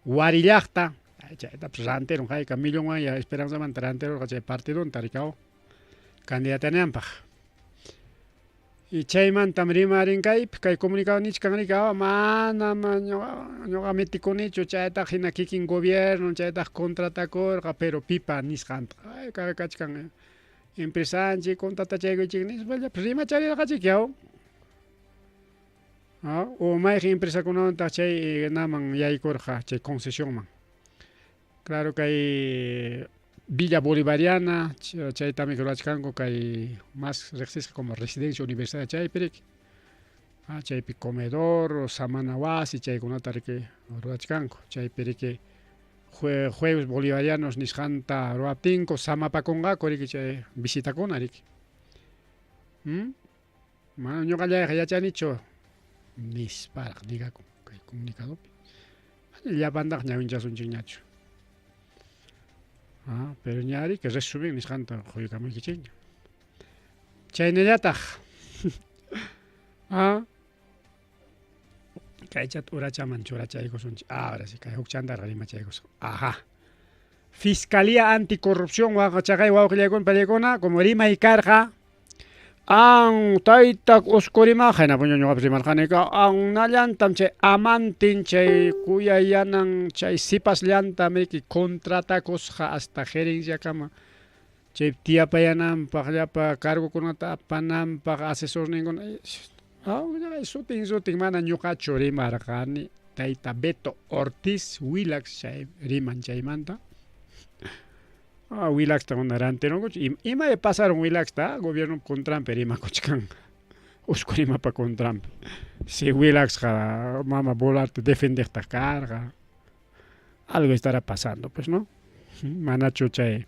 Wari llaqta chaytapas rantirun hayka millonwan ya Esperanzamanta rantirurqa chay partidonta rikaw candidatananpaq. Y chaymantam rimarin kaypi, kay comunicado nichkan riki, ah, manam ñuqa ñuqa metikunichu, chaytaq hina kikin gobierno, chaytaq contratakurqa, pero pipa nisqanta, ay kachkan empresanchik, contratachaykuchik nispa rimacharirqachik yaw. Ah, o mayqin empresakunawantaq chay naman yaykurqa, chay concesionman. Claro kay Villa Bolivariana, chaytami rurachkanku kay más riqsisqa como residencia universitaria chaypi riki. Ah, chaypi comedor, samana wasi chaykunata riki rurachkanku. Chaypi riki jueves bolivarianos nisqanta ruwaptinku samapakunqaku riki chay visitakuna riki. ¿Mm? Mana ñuqallayqa yachanichu nisparaq nigakun kay comunicadopi. Llapantaq ñawinchasunchikñachu. Ah, pero ña riki resumen nisqanta quykamuykichikña. Chaynallataq ah, kaychat urachaman churachaykusunchik. Ahora sí, kay huk chantarqa rimachaykusun. Ajá. Fiscalía Anticorrupción chaqay wawqillaykuna pallaykuna como rimay karqa an tayta usqurimaq hina puñu ñuqapas rimarqanika annallantam chay amantin chay kuyayanan chay sipasllanta miki contratakusqa hasta gerenciakama chay tiyapayananpaq llapa cargokunata apananpaq asesorninkuna sutin sutin mana ñuqachu rimarqani tayta Beto Ortiz Willax chay riman chaymanta. Ah, Willaxta mana rantirunkuchu. Ima pasaron Willaxta gobierno contranpi rimakuchkan. Usqu rimapa contranpi. Si Willaxqa mama Boluarte defendeqtaq karqa. Algo estará pasando, pues, ¿no? Manachu chay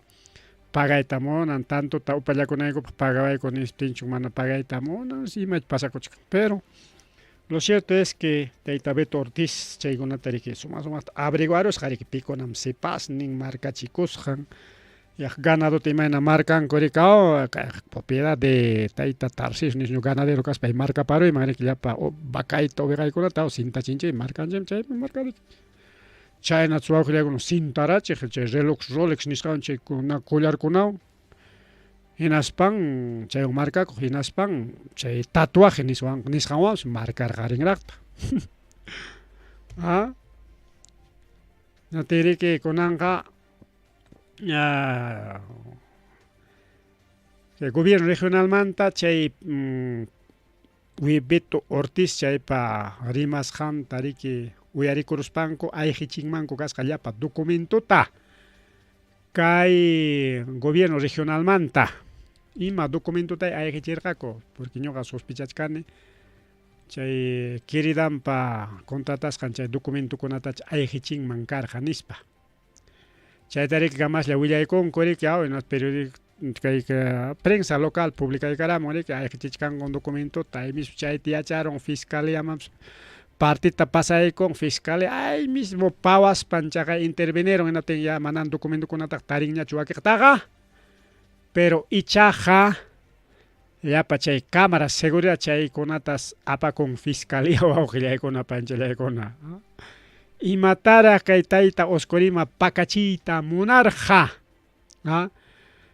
pagayta munan, tantota upallakunaykupaq pagawayku niptinchu mana pagayta munan, imach pasakuchkan. Pero lo cierto es que tayta Beto Ortiz chaykunata riki suma sumaqta averiguarusqa riki pikunam sipasnin markachikusqan yaq ganadota imayna markanku riki oh, propiedad de tayta Tarcisio nisñu ganadero kaspa markaparuyman riki llapa vacayta ovejaykunata cintachinchik markanchik chaymi marka riki. Chayna wawqillaykuna cintarachiq chay reloj Rolex nisqawan chay collarkunawan hinaspan chaywan markakuq hinaspan chay tatuaje nisqanwanpas markarqarinraqtaq. Ah. Natiriki kunanqa gobierno regionalmanta chay Beto Ortiz chaypa rimasqanta riki uyarikuruspanku ayqichinmanku kasqa llapa documentota kay gobierno regionalmanta. Ima documentotay ayqichirqaku? Porque ñuqa sospechachkani chay queridanpa contratasqan chay documentokunatach ayqichinman karqa nispa. Chayta riki kamaslla willaykunku riki aw periódico kay prensa local publicaykaramun riki ayqichichkanku documentota ahí mismo chayta yacharun fiscaliamanpas partita pasaykun fiscalía ahí mismo pawaspan chaqay intervinieron hinaptin ya manan documentokunataqa tarinñachu wakiqtaqa pero ichaqa llapa chay cámara seguridad chaykunatas apakun fiscalía wawqillaykuna panchallaykuna. Imataraq kay tayta Oscorima pakachiyta munarqa? ¿Ah?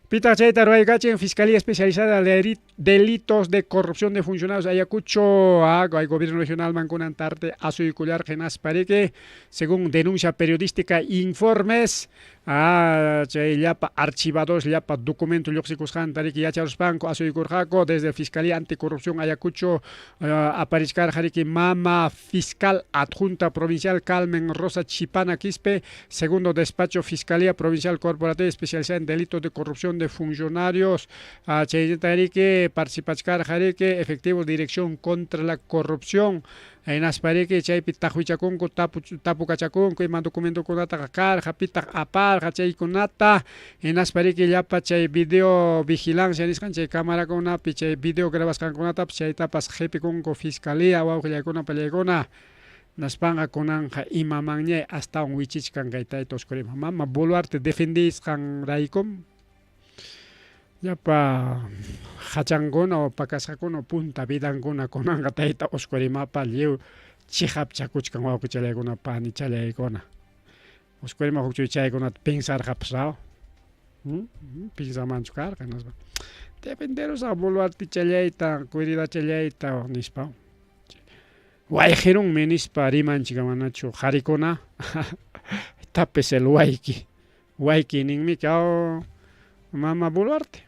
Pitaq chayta ruwaykachin Fiscalía Especializada de Delitos de Corrupción de Funcionarios Ayacucho, ah, hay gobierno regional mankunan tarde asuykullarqa hinaspa riki, según denuncia periodística informes, ah, chay llapa archivadores llapa documento lluqsikusqanta riki yacharuspanku asuykurqaku desde Fiscalía Anticorrupción Ayacucho aparichkarqa riki mama fiscal adjunta provincial Carmen Rosa Chipana Quispe, segundo despacho Fiscalía Provincial Corporativa Especializada en Delitos de Corrupción de Funcionarios, chaynata riki participachkarqa riki efectivos Dirección contra la Corrupción, hinaspa riki chaypi taqwichakunku tapukachakunku ima documentokunataqa karqa pitaq aparqa chaykunata, hinaspa riki llapa chay video vigilancia nisqan chay camarakunapi chay video grabasqankunatapas chaytapas qipikunku fiscalía wawqillaykuna pallaykuna. Hinaspanqa kunanqa imamanñay astawan wichichkan kay tayta Oscorima mama Boluarte defendisqanraykum llapa hachankuna o pakasqakuna punta vidankuna kunanqa tayta Oscorimapa lliw chiqapchakuchkan wawqichallaykuna panichallaykuna. Oscorima huk chaykunata pensarqapas raw. Pensamanchu karqa hinaspa defenderusaq Boluartichallayta, Quiridachallayta nispa. Wayqirunmi nispa rimanchik manachu qarikuna tapes el wayki. Wayki ninmi aw mama Boluarte.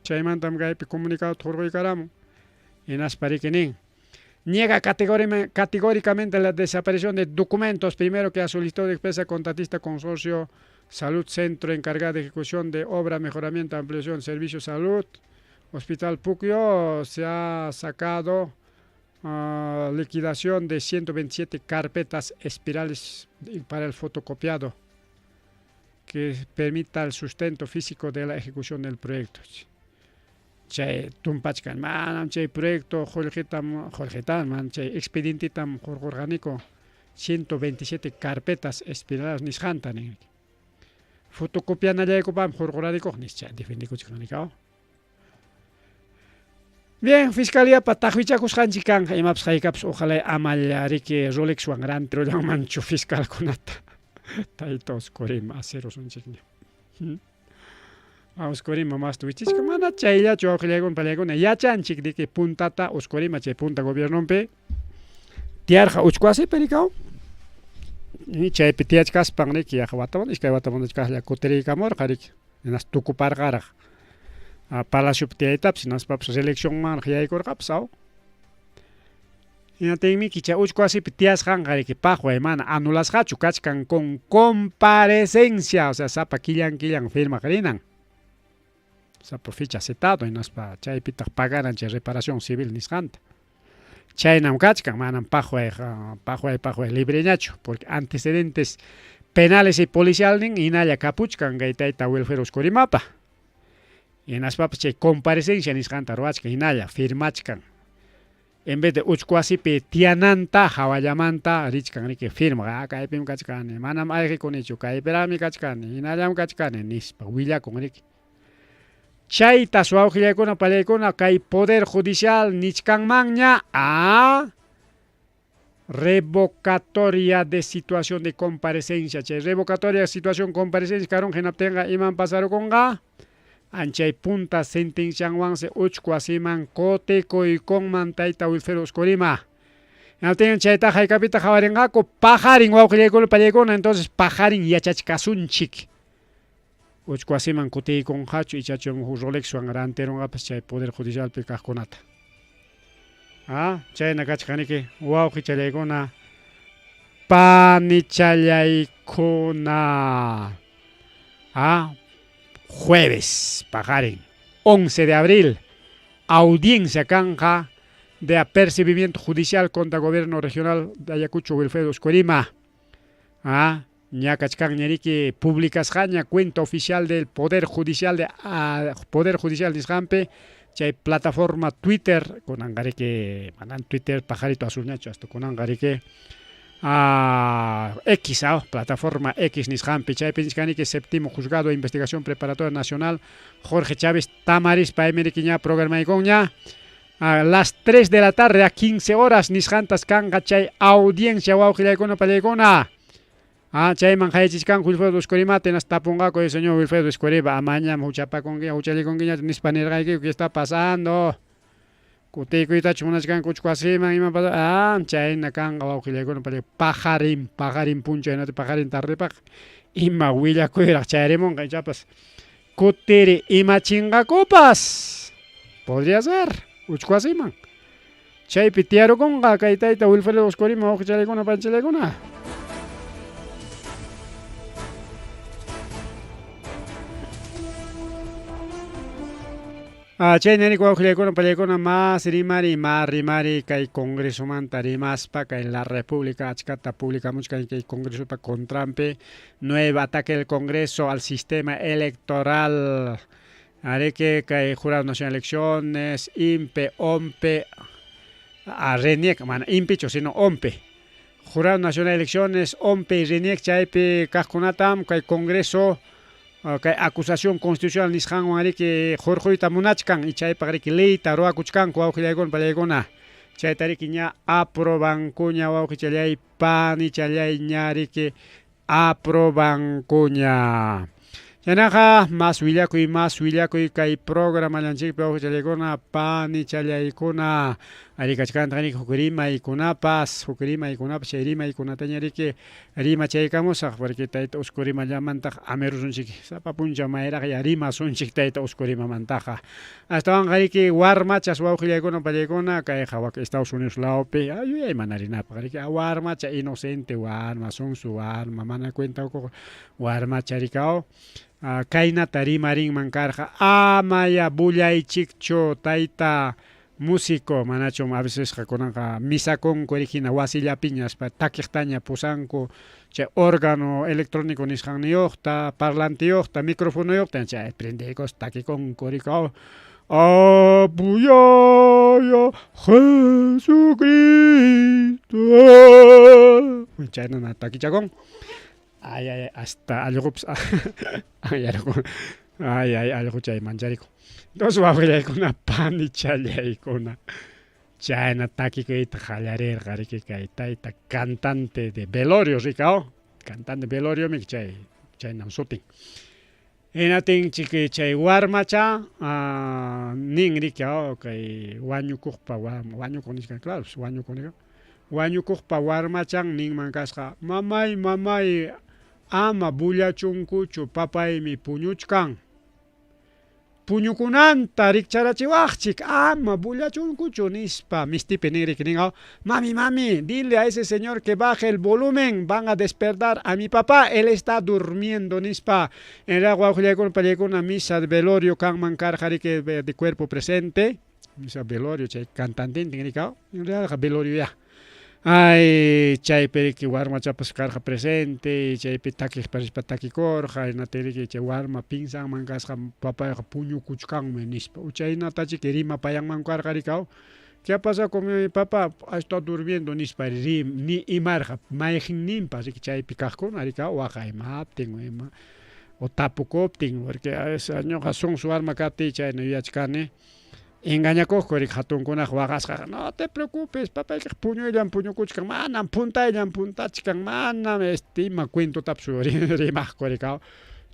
Chaymantam kaypi comunicado hurquykaramun. Hinaspa riki nin. Niega categóricamente la desaparición de documentos, primero que ha solicitado de empresa contratista Consorcio Salud Centro encargada de ejecución de obra, mejoramiento, ampliación, servicio salud, Hospital Puquio, se ha sacado liquidación de 127 carpetas espirales para el fotocopiado que permita el sustento físico de la ejecución del proyecto. Chay tumpachkan manam chay proyecto qullqitam qullqitam man chay expedientetam hurqurqaniku 127 carpetas espirales nisqanta nin. Fotocopianallaykupaqmi hurquranikuq nischa defendikuchkan. Bien, fiscalíapa taqwichakusqanchik kanqa imapas haykapas ojalá amalla riki Rolexwan rantirullanmanchu fiscalkunata. Tayta Oscorima acerosunchikña. Oscorima masta wichichka mana chayllachu wawqillaykuna pallaykuna yachanchik de que puntata Oscorima chay punta gobiernompi tiyarqa uchku wasipi rikaw. Chaypi tiyachkaspan riki yaqa wataman iskay wataman kaqlla kutiriykamurqa riki hinaspa tukuparqaraq palaciopi tiyaytapas hinaspapas reeleccionmanraq yaykurqapas aw. Hinaptinmi chay uchku wasipi tiyasqanqa riki paqway mana anulasqachu kachkan con comparecencia, o sea sapa killan killan firmaq rinan. Sapa fecha citado hinaspa chaypitaq pagaran chay reparación civil nisqanta. Chaynam kachkan manam paqway paqway paqway libreñachu porque antecedentes penales y policialnin hinalla kapuchkan kay tayta Wilfredo Oscorimapa. Hinaspapas chay comparecencia nisqanta ruwachkan hinalla firmachkan. En vez de uchku wasipi tiyananta hawallamanta richkan riki firmaq, kaypim kachkani, manam ayqikunichu, kaypiraqmi kachkani, hinallam kachkani nispa willakun riki. Chaytas wawqillaykuna pallaykuna kay poder judicial nichkanmanña a revocatoria de situación de comparecencia. Chay revocatoria de situación comparecencia karun hinaptinqa imam pasarukunqa anchay punta sentencianwansi uchku wasiman kutikuykunman tayta Wilfredo Oscorima. Hinaptin chayta haykapitaq qhawarinqaku? Paqarin wawqillaykuna pallaykuna, entonces paqarin yachachkasunchik. Uchku wasiman kutiykunqachu ichachu huk Rolexwan rantirunqapas chay poder judicialpi kaqkunata. Ah, chayna kachkaniki wawqichallaykuna panichallaykuna. Ah, jueves paqarin 11 de abril audiencia kanqa de apercibimiento judicial contra gobierno regional de Ayacucho Wilfredo Oscorima. Ah, ña kachkanña riki publicasqaña cuenta oficial del Poder Judicial de ah, Poder Judicial nisqanpi chay plataforma Twitter kunanqa riki manan Twitter pajarito azulñachu hasta kunanqa riki ah, X ah, plataforma X nisqanpi chaypi nichkaniki séptimo juzgado de investigación preparatoria nacional Jorge Chávez Tamaris paymi riki ña programaykunña a las 3 de la tarde a 15 horas nisqantas kanqa chay audiencia wawqillaykuna pallaykuna. Ah, chayman qayachichkanku Wilfredo Oscorimata hinas tapunqaku, "Oye, señor Wilfredo Oscoriba, amañam huchapakunkiña, huchallikunkiñachu nispa nirqaykiku, ¿qué está pasando? Kutiykuytachu munachkanku uchku wasiman, ima pasa? Ah, chayna kanqa wawqillaykuna pallay paqarin, paqarin punchaw hinata paqarin tardepaq ima willakuyraq chayarimunqa ichapas kutiri imachinqakupas. Podría ser, uchku wasiman. Chaypi tiyarukunqa kay tayta Wilfredo Oscorima wawqichallaykuna panchallaykuna. Ah, chayna riki wawqillaykuna pallaykuna mas rimari ma rimari kay congresomanta rimaspa kay la república achkata publicamuchkan kay congresopa contranpi nuevo ataque del congreso al sistema electoral ariki kay jurado nacional de elecciones INPE OMPE a RENIEC mana INPEchu sino OMPE Jurado Nacional de Elecciones OMPE y RENIEC chaypi kaqkunatam kay congreso kay acusación constitucional nisqanwan riki hurquyta munachkan y chaypaq riki leyta ruwakuchkanku wawqillaykuna pallaykuna chayta riki ña aprobankuña wawqichallay panichallay ña riki aprobankuña. Chaynaqa mas willakuy mas willakuy kay programallanchikpi wawqichallaykuna panichallaykuna arí kachkantaq riki huk rimaykunapas huk rimaykunapas chay rimaykunataña riki rimachaykamusaq porque tayta Usku rimallamantaq amirusunchik sapa punchaw mayraqya rimasunchik tayta Usku rimamantaqa astawanqa riki warmachas wawqillaykuna pallaykuna kayqa wak Estados Unidos lawpi yuyaymanarinapak riki warmacha inocente warma sonso warma mana cuenta ukuq warmacha rikaw kaynata rimarinman karqa amaya bullaychikchu tayta músico manachum a vecesqa kunanqa misakunku riki hina wasillapiña aspa takiqtaña pusanku chay órgano electrónico nisqanniyuqta parlantiyuqta microfonuyuqta chay prendeykus takikunku rikaw Apuyaya Jesucristo chaynana takichakun ay ay hasta allqupas anyarukun ay ay allquchay mancharikun entonces wawqillaykuna panichallaykuna chayna takikuyta qallarirqa riki kay tayta cantante de velorio rikaw cantante veloriomi chay chaynam sutin hinatin chiki chay warmacha nin riki kay wañukuqpa wañukuq nichkan claro wañukuq nika wañukuqpa warmachan ninman kasqa mamay mamay ama bullachunkuchu papaymi puñuchkan puñukunanta rikcharachiwaqchik ama bullachunkuchu nispa mistipi nin riki nin mami mami dile a ese señor que baje el volumen van a despertar a mi papá él está durmiendo nispa en realidad wawqillaykuna pallaykuna misa de velorio kanman karqa riki de cuerpo presente misa velorio chay cantantintin rikaw en realidad velorio ya ay chaypi riki warmachapas karqa presente chaypi takiq rispa takikurqa hinaptin riki chay warma pinsanman kasqa papayqa puñukuchkanmi nispa chaynatachiki rimapayanman karqa rikaw ¿qué ha pasado con mi papá? Está durmiendo nispa rim ni imarqa mayqinninpas riki chaypi kaqkuna rikaw waqaymaptin ima o tapukuptin porque a veces ñuqa sonso warma kaptiy chayna yuyachkani engañakuqku riki hatunkunaqa waqasqa no te preocupes papaykiqa puñuyllam puñukuchkan manam puntayllam puntachkan manam este ima cuentotapas rimaqku rikaw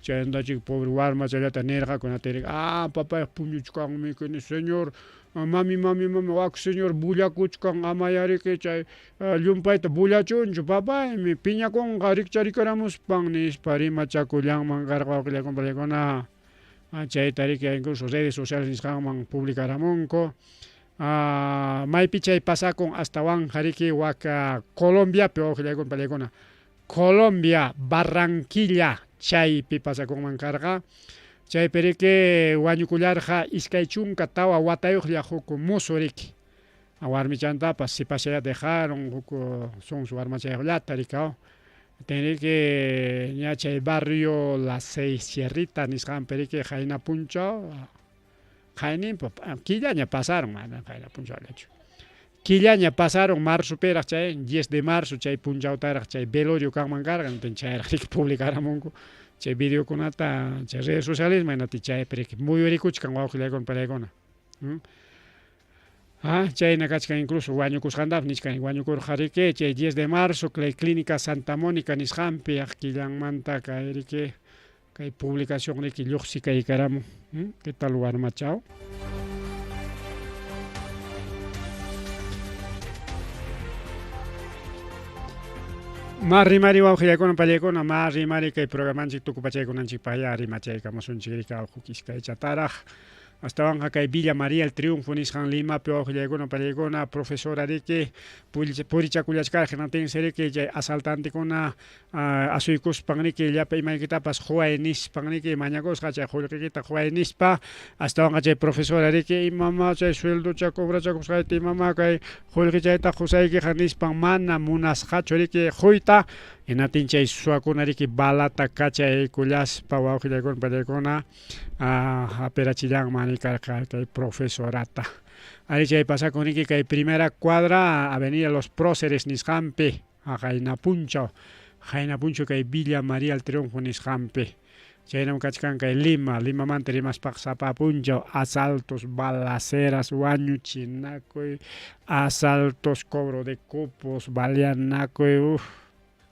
chaynatachik pobre warmachallata nirqaku hinaptin ah papayqa puñuchkanmi señor Mami, mami, mami, wak señor bullakuchkan, amayariki chay llumpayta bullachunchu, papaymi piñakunqa rikcharikaramuspan, nispa rimachakullanman karqa wawqillaykuna panikuna. Chayta riki incluso redes sociales nisqanman publicaramunku. Maypi chay pasakun astawanqa riki wak Colombiapi wawqillaykuna panikuna. Colombia, Barranquilla chaypi pasakunman karqa. Chaypi riki wañukullarqa 24 watayuqlla huk musu riki. Warmichantapas sipashalla dejaron huk sunsu warmachayuqllata riki. Tenriki ña chay barrio La Seis Sierrita nisqanpi riki qayna punchaw qayninpa killaña pasaron, mana qayna punchawllachu. Killaña pasaron marzopiraq chay 10 de marzo chay punchawtaraq chay velorio kanman karqa, chayraq riki publicaramunku chay videokunata chay redes sociales maynati chaypi riki muyurikuchkan wawqillaykuna panaykuna. Chayna kachkan incluso wañukusqantapas nichkan wañukurqa riki chay 10 de marzo chay clínica Santa Mónica nisqanpi killanmanta kay riki kay publicación riki lluqsikaykaramun. ¿Qué tal warmachaw? Ma rimari wawqillaykuna pallaykuna, ma rimari kay programanchik tukupachaykunanchikpaq ya rimachaykamusunchik riki huk iskaychataraq. Astawanqa kay Villa María el Triunfo nisqan Limapi wawqillaykuna pallaykuna profesora riki purichakullachkarqa hinaptinsi riki chay asaltantekuna asuykuspan riki llapa imaykitapas quway nispan riki mañakusqa chay qullqikita quway nispa astawanqa chay profesora riki imama chay sueldocha cobrachakusqayta imama kay qullqichayta qusaykiqa nispan mana munasqachu riki quyta hinaptin chay suwakuna riki balata kachaykullaspa wawqillaykuna pallaykuna hapirachillanman karqa kay profesorata. Ari chay pasakun riki kay primera cuadra avenida Los Próceres nisqanpi qayna punchaw qayna punchaw kay Villa María el Triunfo nisqanpi. Chaynam kachkan kay Lima, Limamanta rimaspaqa sapa punchaw asaltos, balaceras, wañuchinakuy, asaltos, cobro de cupos, baleanakuy, uf,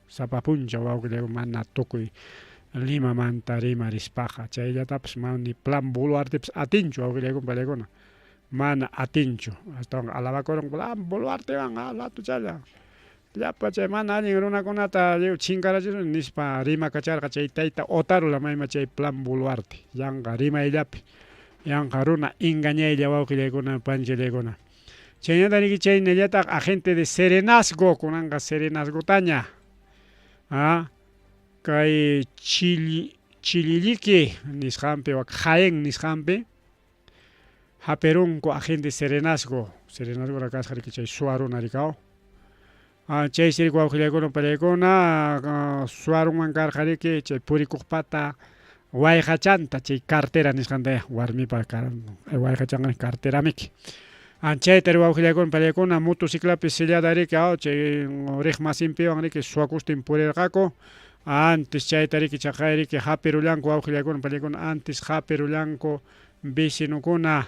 sapa punchaw wawqillaykuna mana tukuy Limamanta rimarispaqa chayllatapas mana plan Boluartepas atinchu wawqillaykuna panaykuna mana atinchu astawan alabakurun plan Boluartewan latuchalla llapa chay mana allin runakunata lliw chinkarachisun nispa rimakacharqa chay tayta Otárola mayma chay plan Boluarte yanqa rimayllapi yanqa runa engañaylla wawqillaykuna panchallaykuna. Chaynata riki chaynallataq agente de serenazgo kunanqa serenazgotaña kay Chillilliki nisqanpi wak Jaén nisqanpi hapirunku agente serenazgo serenazgora kasqa riki chay suwa runa rikaw chaysi riki wawqillaykuna pallaykuna suwarunman karqa riki chay purikuqpata wayqachanta chay cartera nisqanta warmipa wayqachanqa carteramiki. Chayta ri wawqillaykuna pallaykuna motociclapi sillada riki chay riq masinpiwan riki suwakustin purirqaku antes chayta riki chaqay riki hapirullanku wawqillaykuna pallaykuna antes hapirullanku vecinokuna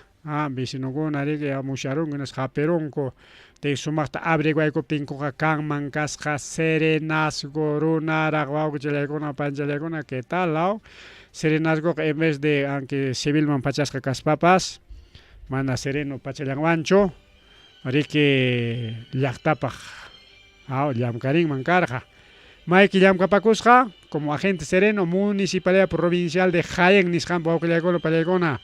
vecinokuna riki musharunku hinaspa hapirunku te sumaqta averiguaykuptinkuqa kanman kasqa serenazgo runaraq wawqichallaykuna panchallaykuna ¿qué tal aw? Serenazgoqa en vez de aunque civilman pachasqa kaspapas mana sereno pachallanwanchu riki llaqtapaq llamkarinman karqa. Mayki llamkapakusqa como agente sereno municipalidad provincial de Jaén nisqanpi wawqillaykuna pallaykuna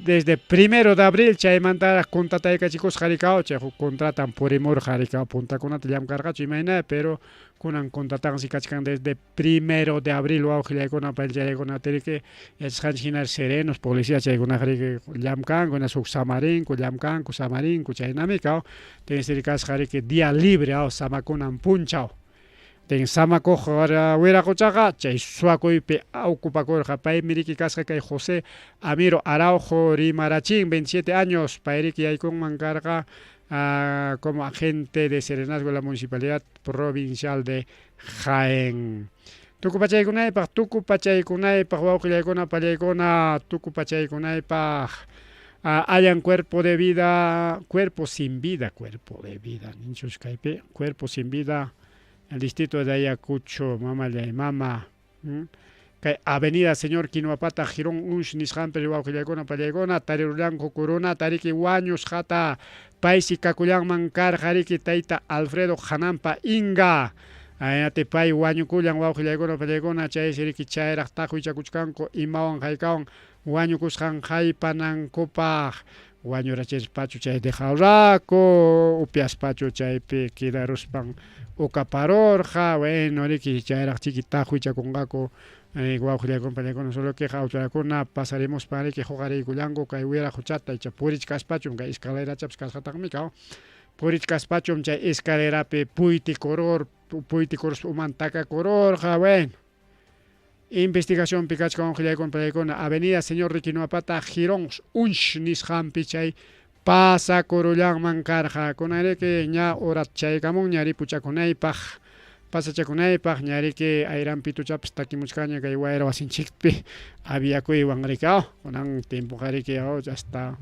desde 1 de abril chaymantaraq contrataykachikusqa rikaw chay huk contratan purimurqa rikaw puntakunata llamkarqachu imayna pero kunan contratansi kachkan desde 1 de abril wawqillaykuna panchallaykuna riki yachasqanchik hina serenos policía chaykunaqa riki llamkanku hinaspa huk samarinku llamkanku samarinku chaynami kaw tinsi kasqa riki día libre samakunan punchaw. Tin samakuq wiraquchaqa chay suwakuypi ocupakurqa paymi riki kasqa kay José Amiro Araujo Rimarachín 27 años pay riki yaykunman karqa como agente de serenazgo de la municipalidad provincial de Jaén. Tukupachaykunaypaq tukupachaykunaypaq wawqillaykuna pallaykuna tukupachaykunaypaq hayan cuerpo de vida, cuerpo sin vida, cuerpo de vida, ninchus kaypi, cuerpo sin vida, el distrito de Ayacucho, mamallay mama. Kay Avenida Señor Quinuapata Jirón Unsh nisqanpi wawqillaykuna pallaykuna tarirullanku kurunata riki wañusqata paysi kakullanman karqa riki tayta Alfredo Hanampa Inga. Aynati pay wañukullan wawqillaykuna pallaykuna chaysi riki chayraq taqwichakuchkanku imawan haykawan wañukusqan haypanankupaq wañurachispachu chay dejarraku upiaspachu chaypi quedaruspan ukaparurqa bueno riki chayraq chiki taqwichakunqaku wawqillaykuna pallaykuna solo que autoridadkuna pasarimuspan riki huqariykullanku kay wiraquchata icha purichkaspachum kay escalerachapas kasqataqmi kaw purichkaspachum chay escalerapi puytikurur puytikuruspa uman takakururqa bueno investigacionpi kachkan wawqillaykuna pallaykuna Avenida Señor Riquinuapata Jirón Unsh nisqanpi chay pasakurullanman karqa kunanriki ña horat chaykamunña ripuchakunaypaq pasachakunaypaq ña riki ayranpituchapas takimuchkaña kay wayra wasinchikpi aviakuywan riki aw kunan tiempoqa riki aw hasta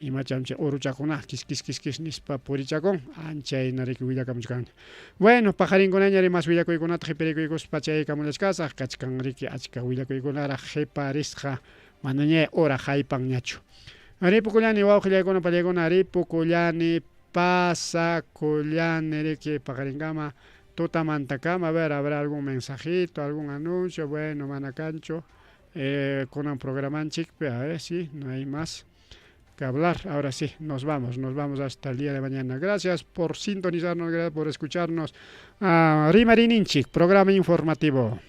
imacham chay uruchakuna kis kis kis kis nispa purichakun anchayna riki willakamuchkanña bueno paqarinkunaña ri mas willakuykunata qhiparikuykuspa chaykamullachkasaq kachkan riki achka willakuykunaraq qiparisqa manaña hora haypanñachu ripukullani wawqillaykuna pallaykuna ripukullani pasakullani riki paqarinkama tutamantakama a ver habrá algún mensajito algún anuncio bueno mana kanchu kunan programanchikpi a ver si no hay más que hablar. Ahora sí, nos vamos, nos vamos hasta el día de mañana. Gracias por sintonizarnos, gracias por escucharnos. Rimarininchik, programa informativo.